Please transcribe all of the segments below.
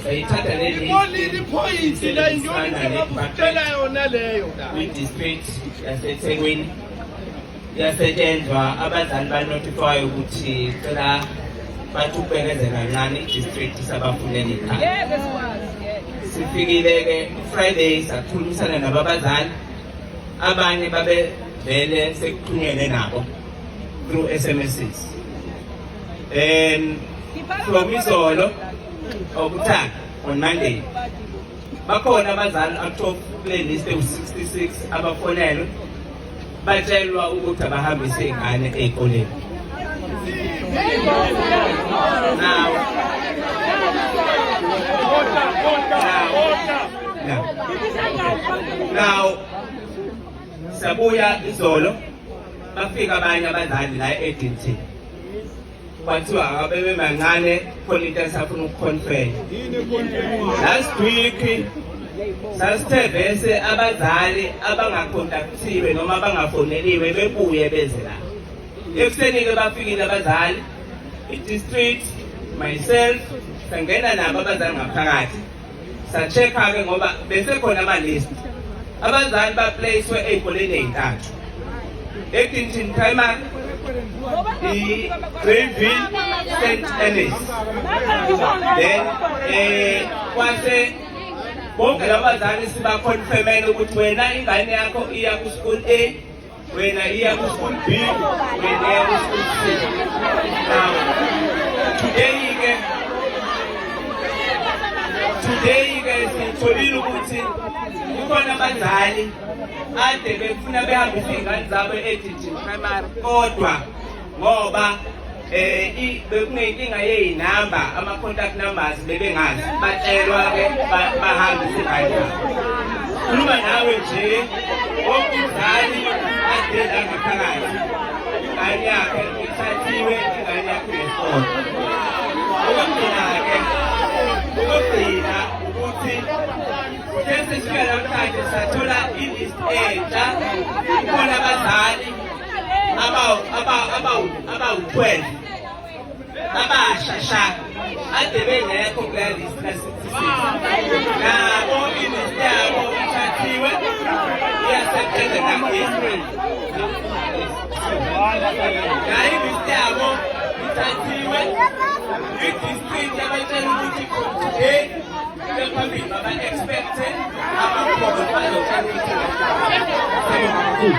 Sayithatha le list. Ibolile iphoyisi la, intoni engabusitshela yona leyo la? Kwi-district yaseThekwini kuyasetshenzwa, abazali banotify ukuthi cela bathi ukubekezela kancane, i-district isabafunela ikhaya. Ngeke sikwazi, ngeke. Sifikile-ke Friday, sakhulumisana nabo abazali, abanye babevele sekuxhunyelwe nabo through SMSs from izolo okuthaka on Monday. Bakhona abazali out of kule list ewu-66 abafonelwe, batshelwa ukuthi abahambise iy'ngane ey'koleni. Now now sabuya izolo, bafika abanye abazali la e-Addington, kwathiwa abebe mancane, khona into esafuna ukuconfirm. Last week sasithe vese abazali abangacontactiwe noma abangafoneliwe bebuye beze la. Ekuseni-ke bafikile abazali, i-district, myself, sangena nabo abazali ngaphakathi, sa-check-a-ke ngoba besekhona ama-list. Abazali baplacewe ey'koleni ey'ntathu: Addington Primary, i-Greyville, St Annes. Then kwase bonke labo bazali sibaconfirmele ukuthi wena ingane yakho iya ku-school A, wena iya ku-school B, wena iya ku-school C. Now today ke sitholile ukuthi kukhona abazali ade befuna behambise iy'ngane zabo e-Addington Primary, kodwa ngoba bekunenkinga yey'namba, ama-contact numbers bebengazi, batshelwa ke bahambise ingane zabo. Khuluma nawe nje, wonke umzali ade la ngaphakathi, ingane yakhe ithathiwe, ingane yakhe inesikole. Okugcina-ke, okugcina ukuthi kuthe sesifika namhlanje sathola ilist entsha, kukhona abazali abawu-12 abasha sha ade bengekho kuleya list ka-66. Nabo ilist yabo ithathiwe, iyasebenza kagesi nayo, ilist yabo ithathiwe. I-district yabatshela ukuthi from today kuya phambili baba-expecte amakhona bazotshela ukuthi. Siyabonga kakhulu.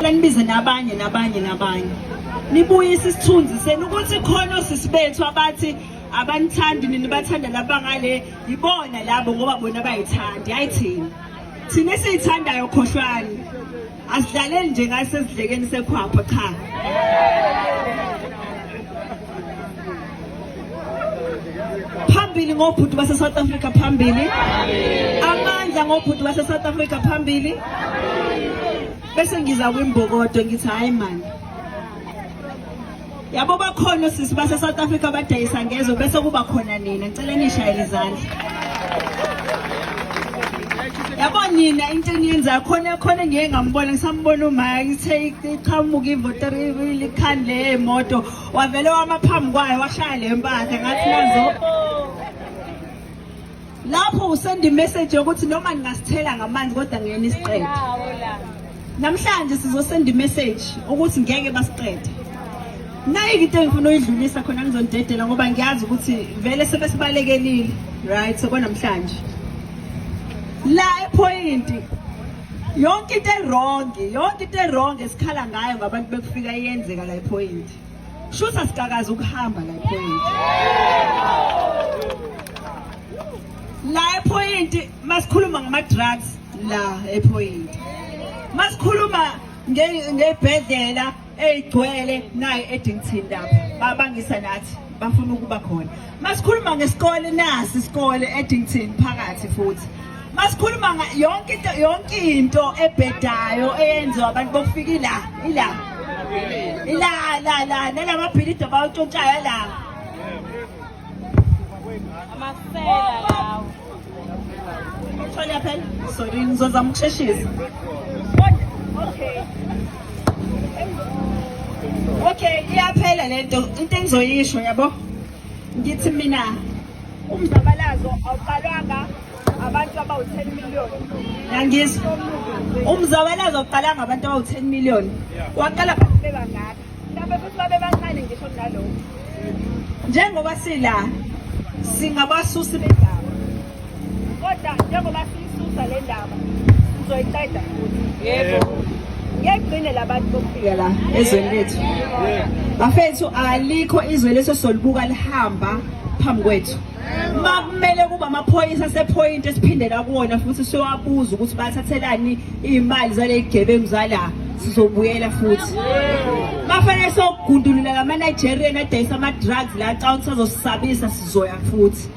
Nibize nabanye nabanye nabanye, nibuyise isithunzi senu ukuthi khona osisi bethu abathi abanithandi nini, bathanda laba ngale, yibona labo ngoba bona bayithandi, hayi thina. Thina esiyithandayo, khohlwani, asidlaleli nje ngasesidlekeni sekhwapha, cha. Phambili ngobhuti base-South Africa, phambili amandla ngobhuti base-South Africa, phambili. Bese ngiza kwimbokodo, ngithi hayi man, yabo bakhona osisi base-South Africa badayisa ngezwe, bese kuba khona nina. Ngicela nishayele izandla. Yabo nina, into eniyenzayo khona khona, ngiye ngambona, ngisambona uma ngithe iqhamuka ivoteri likhandi yemoto, wavele wama phambi kwayo, washaya le mpahla. Ngathi nazo lapho usenda imessage yokuthi noma ningasithela ngamanzi kodwa ngeke nisiqede. Namhlanje sizosenda imessage ukuthi ngeke basiqede. Nayi into engifuna uyidlulisa khona, ngizonidedela ngoba ngiyazi ukuthi vele sebesibalekelile, right? So namhlanje la ePoint, yonke into ewrong, yonke into ewrong esikhala ngayo ngabantu bekufika iyenzeka la ePoint. Shuthi asikakazi ukuhamba la ePoint. La ePoint masikhuluma ngama drugs, la ePoint masikhuluma ngey'bhedlela ey'gcwele, nayo Addington lapha babangisa nathi, bafuna ukuba khona. Masikhuluma ngesikole, nasi isikole Addington phakathi futhi. Masikhuluma yonke into, yonke into ebhedayo eyenziwa abantu bokufika ila ila ila la la nalamabhilidi abawatshontshayo la. Amasela lawo. Petrol yaphela. Sorry, ngizozama ukusheshisa. Okay. Okay, iyaphela lento. Into engizoyisho yabo. Ngithi mina umzabalazo awuqalwanga abantu abawu-10 million. Yangizwa. Umzabalazo awuqalanga abantu abawu-10 million. Waqala abantu bebangaka. Mhlawumbe futhi babe bancane ngisho kunalokho. Njengoba sila singabasusi bendaba. Kodwa njengoba siyisusa le ndaba sizoyiqeda futhi. Yebo. Ngiyagcine labantu bokufika la ezweni lethu. Bafethu alikho izwe leso solibuka lihamba phambi kwethu. Makumele kuba amaphoyisa asephoyinti esiphindela kuwona futhi siyowabuza ukuthi bathathelani iy'mali zale gebengu zala sizobuyela futhi. Bafanele sokugundulula lama-Nigerian adayisa ama-drugs la town sazosisabisa sizoya futhi.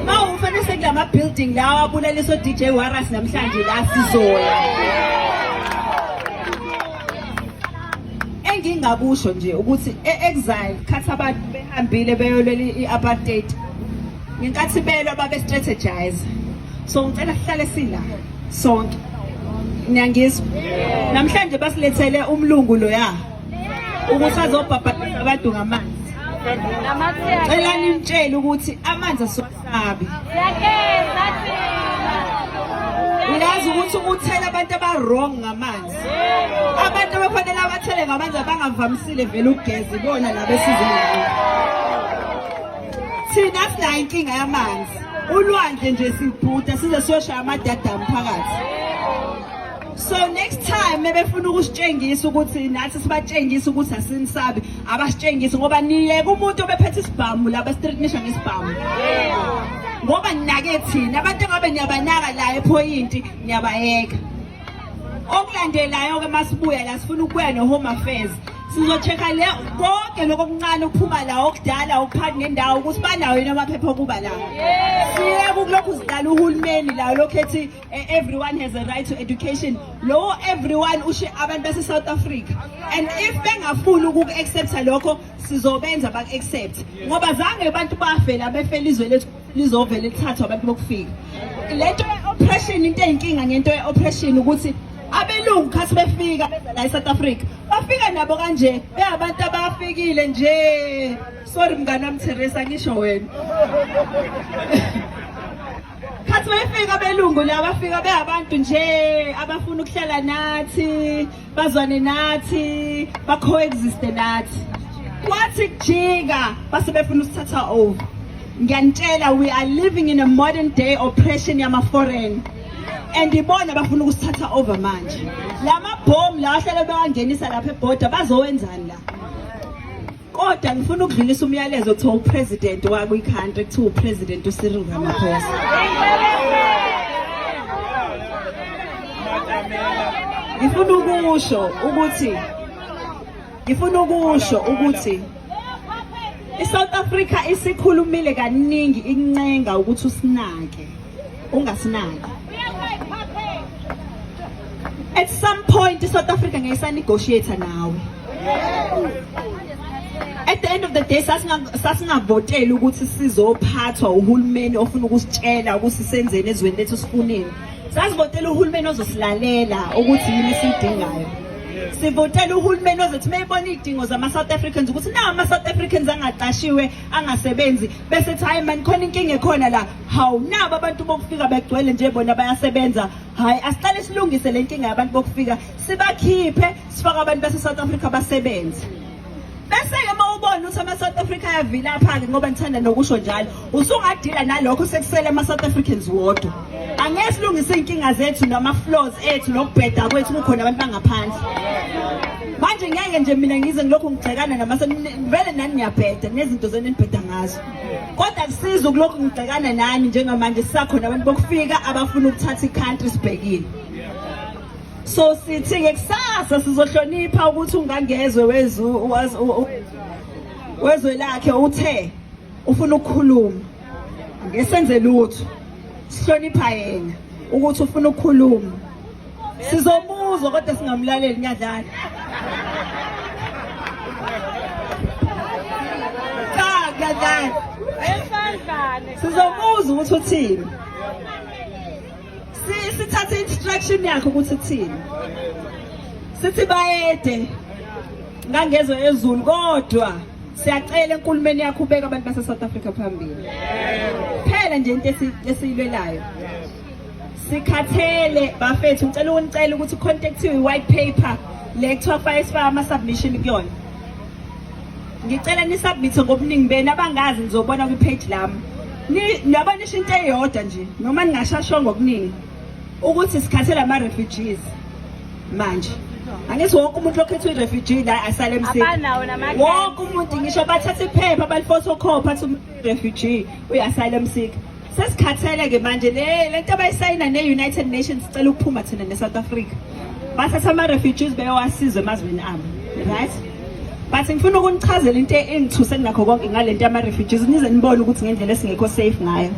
Ma ufanele sekulama building lawa abulaliswa DJ Warras namhlanje la sizoya. Engingakusho nje ukuthi e-exile khathi abantu behambile beyolwela i-apartheid ngenkathi belwa babe strategize. So ngicela sihlale sila sonke. Niyangizwa? Namhlanje basilethele umlungu loya ukuthi azobhabhadisa abantu ngamanzi. Cela nimtshele ukuthi amanzi asiwasabi. Uyazi ukuthi uthela abantu aba-wrong ngamanzi. Abantu abafanele abathele ngamanzi abangavamisile vele ukugeza ibona laba esize ngayo. Thina sinayo inkinga yamanzi. Ulwandle nje sibhuda size siyoshaya amadadamu phakathi. So next time bebefuna ukusitshengisa ukuthi nathi sibatshengisa ukuthi asinisabi abasitshengisi ngoba niyeke umuntu obephethe isibhamu la bestreetnisha ngesibhamu. Ngoba ninake thina abantu engabe niyabanaka la ephoyinti niyabayeka. Okulandelayo ke masibuya la sifuna ukubuya no-Home Affairs. Sizo-check-a le konke lokho okuncane okuphuma la okudala okuphakathi nendawo ukuthi banawo yini amaphepha okuba la. Siye kulokhu sidlala uhulumeni la lokhu ethi everyone has a right to education. Lowo everyone ushe abantu base South Africa. And if bengafuni ukuku-accepta lokho sizobenza baku-accept. Ngoba zange abantu bafe la befela izwe lethu lizovele lithathwe abantu bokufika. Lento ye-oppression into eyinkinga ngento ye-oppression ukuthi abelungu khathi befika beza la e-South Africa bafika nabo kanje beyabantu abafikile nje. Sorry mngani wami Teresa ngisho wena. Khathi befika abelungu la bafika beyabantu nje abafuna ukuhlala nathi bazwane nathi ba-coexiste nathi. Kwathi kujika base befuna usithatha over. Ngiyanitshela we are living in a modern day oppression yama-foreign. And ibona bafuna ukusithatha over manje. Lama bomb la ahlale bewangenisa lapha ebhoda bazowenzani la? Kodwa ngifuna ukudlulisa umyalezo kuthiwa upresident wakwi-country kuthiwa upresident uCyril Ramaphosa. Ngifuna ukusho ukuthi ngifuna ukusho ukuthi iSouth Africa isikhulumile kaningi incenga ukuthi usinake ungasinaki. At some point iSouth Africa ngeke isanegotiate nawe. At the end of the day sasingavoteli ukuthi sizophathwa uhulumeni ofuna ukusitshela ukuthi senzeni ezweni lethu sifuneni. Sasivotela uhulumeni ozosilalela ukuthi yini esiyidingayo. Sivotela uhulumeni ozothi mayebona izidingo zama South Africans ukuthi nawo ama South Africans angaqashiwe angasebenzi bese ethi hayi man khona inkinga ekhona la hawu nabo abantu bokufika begcwele nje bona bayasebenza hayi asiqale silungise le nkinga yabantu bokufika sibakhiphe sifake abantu base South Africa basebenze. Bese-ke uma ubona ukuthi ama-South Africa ayavilapha-ke ngoba ngithanda nokusho njalo usungadila nalokho sekusele ama-South Africans wodwa. Angeke silungise iy'nkinga zethu nama-flaws ethu nokubheda kwethu kukhona abantu bangaphandle. Manje ngeke nje mina ngize ngilokhu ngigxekana nama vele nani niyabheda nezinto zenu enibheda ngazo. Kodwa kusiza ukulokhu ngigxekana nani njengamanje sisakhona abantu bokufika abafuna ukuthatha i-country sibhekile. So sithi ke kusasa sizohlonipha ukuthi ungangezwe wezu wezwe lakhe uthe ufuna ukukhuluma. Ngesenze lutho. Sihlonipha yena ukuthi ufuna ukukhuluma. Sizomuzwa kodwa singamlaleli ngiyadlala. Cha ngiyadlala. Sizomuzwa ukuthi uthini. Sithathe instruction yakhe ukuthi thini. Sithi bayede ngangezwe ezulu kodwa siyacela enkulumeni yakho ubeka abantu base South Africa phambili. Phela nje into esiyilwelayo. Sikhathele bafethu, ngicela ukunicela ukuthi contact i-white paper le kuthiwa fake sifake ama-submission kuyona. Ngicela nisubmit ngobuningi benu, abangazi nizobona kwi-page lami. Niyabona nisho into eyodwa nje noma ningashasho ngokuningi ukuthi sikhathele ama-refugees manje. Angithi wonke umuntu lokhetha uyi-refugee la asale emsini. Abanawo nama- Wonke umuntu ngisho bathatha iphepha baliphotocopy athi umuntu refugee uyi-asylum seeker. Sesikhathele ke manje le lento abayisayina ne-United Nations, sicela ukuphuma thina ne-South Africa. Bathatha ama-refugees beyowasiza emazweni abo, right? But ngifuna ukunichazela into engithuse kunakho konke ngalento yama-refugees, nize nibone ukuthi ngendlela esingekho safe ngayo.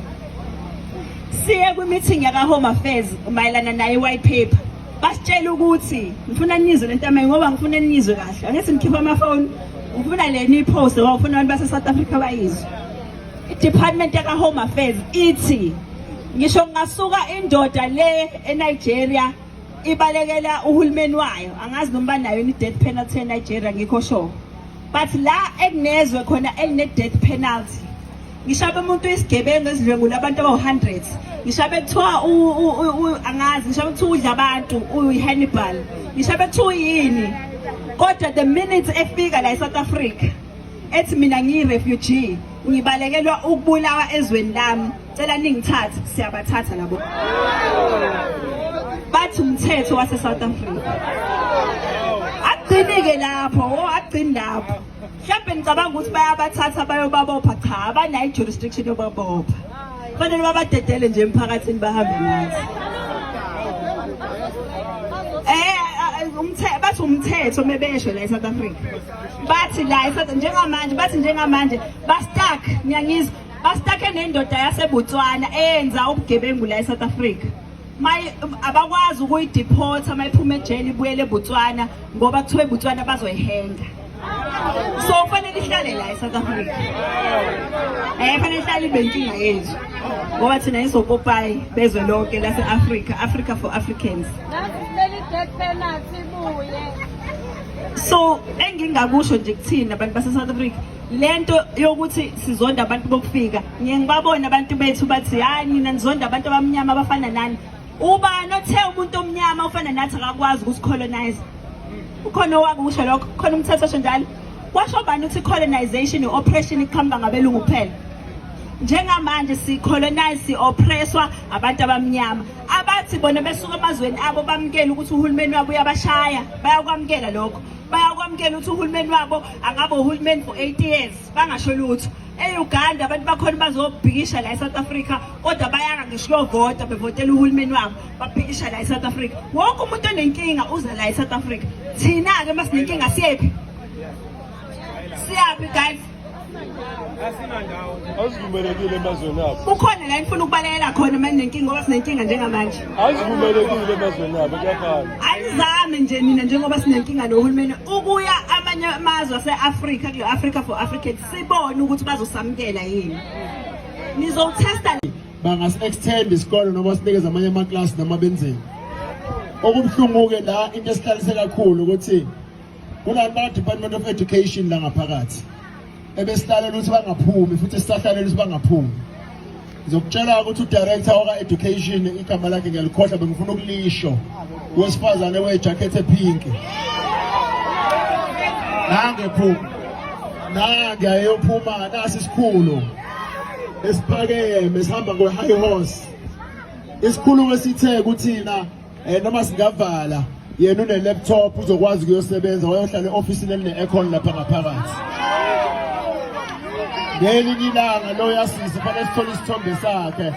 Siye kwi-meeting yaka-Home Affairs mayelana nayo i-white paper. Basitshela ukuthi ngifuna nizwe lento yami ngoba ngifuna nizwe kahle. Angithi nikhipha amafoni, ngifuna le niyiposte ngoba ngifuna abantu base-South Africa bayizwe. I-Department yaka-Home Affairs ithi ngisho kungasuka indoda le eNigeria ibalekela uhulumeni wayo, angazi noma banayo i-death penalty eNigeria, ngikho sure, but la ekunezwe khona eline-death penalty, ngisho abe umuntu uyisigebengu esidlwengula abantu abawu-hundreds, ngisho abe kuthiwa angazi, ngisho abe kuthiwa udla abantu, uyi-Hannibal, ngisho abe kuthiwa uyini, kodwa the minute efika la e-South Africa ethi mina ngiyi-refugee, ngibalekelwa ukubulawa ezweni lami, cela ningithathe, siyabathatha labo. Bathi umthetho wase-South Africa agcini-ke lapho, o agcini lapho. Mhlawumbe ngicabanga ukuthi bayabathatha bayobabopha. Cha, abanayo i-jurisdiction yobabopha, fanele babadedele nje emphakathini bahambe nathi. Bathi umthetho mebesho la e-South Africa, bathi la e-South njengamanje, bathi njengamanje ba-stuck, ngiyangizwa, ba-stuck nendoda yaseBotswana eyenza ubugebengu la e-South Africa. Mayi abakwazi ukuyideporta mayiphuma ejele ibuyele eBotswana ngoba kuthiwa eBotswana bazoyihenga, so kufanele ihlale la e-South Africa. Fanele ihlale ibe inkinga yethu ngoba thina izopopayi bezwe lonke lase-Africa, Africa for Africans. Nathi sicela i-death penalty ibuye. So engingakusho nje kuthina abantu base-South Africa, lento yokuthi sizonda abantu bokufika, ngiye ngibabone abantu bethu bathi hayi nina nizonda abantu abamnyama abafana nani. Ubani othe umuntu omnyama ufana nathi akakwazi ukusicolonize? Ukhona owakusho lokho? Khona umthetho osho njalo? Kwasho bani ukuthi colonization i-oppression iqhamuka ngabelungu kuphela? Njengamanje si-colonize, si-oppresswa abantu abamnyama abathi bona besuka emazweni abo bamukele ukuthi uhulumeni wabo uyabashaya, bayakwamukela lokho, bayakwamukela ukuthi uhulumeni wabo angabe uhulumeni for 8 years bangasho lutho. E-Uganda abantu bakhona bazobhikisha la e-South Africa kodwa bayanga ngisho kuyovota bevotela uhulumeni wabo, babhikisha la e-South Africa. Wonke umuntu onenkinga uza la e-South Africa. Thina-ke uma sinenkinga siyephi? Siyaphi guys? Azivumelekile emazweni abo. Kukhona la nifuna ukubalekela khona uma ninenkinga? Ngoba sinenkinga njengamanje. Azivumelekile emazweni abo, kuyafana. Anizame nje nina, njengoba sinenkinga nohulumeni, ukuya amanye amazwe ase-Afrika kule Africa for Africans, sibone ukuthi bazosamukela yini. Nizowuthesta. Bangasi-extend isikole noma sinikeze amanye amaklasi noma benzeni. Okubuhlungu-ke la, into esihlalise kakhulu ukuthi kunani baka-Department of Education la ngaphakathi ebesihlalela ukuthi bangaphumi, futhi sisahlalela ukuthi bangaphumi. Ngizokutshela ukuthi udirector waka-education, igama lakhe ngiyalikhohlwa, bengifuna ukulisho, wesifazane wejakhethi epink, nange phuma, nange ayophuma. Nasi isikhulu esiphakeme sihamba kwe-high horse, isikhulu esithe kuthina noma singavala yena une laptop uzokwazi ukuyosebenza, wayohlala e-ofisini eline-aircon lapha ngaphakathi. Ngelinye ilanga lo yasisi fanele sithole isithombe sakhe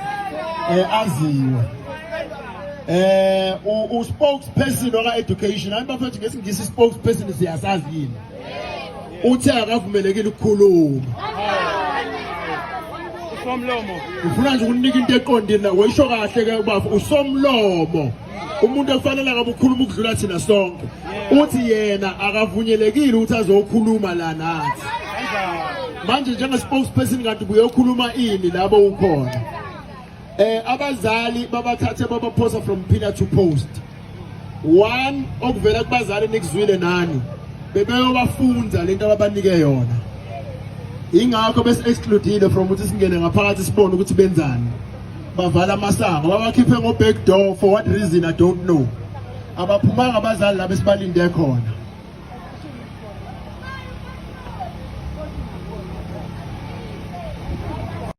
aziwe u spokesperson waka education. Hayi bafethu, ngesingisi spokesperson siyasazi yini? Uthe akavumelekile ukukhuluma. Usomlomo. Ufuna nje ukunika into eqondile la, wayisho kahle ke ubafo usomlomo, umuntu ekufanele ngabe ukhuluma ukudlula thina sonke, uthi yena akavunyelekile ukuthi azokhuluma la nathi manje njenge spokesperson. Kanti ubuyokhuluma ini labo ukhona? Abazali babathathe babaphosa from pillar to post. One okuvela kubazali nikuzwile nani, bebeyobafunza lento ababanike yona. Ingakho bese excludile from ukuthi singene ngaphakathi sibone ukuthi benzani. Bavala amasango, babakhiphe ngo back door, for what reason I don't know. Abaphumanga abazali laba esibalinde khona.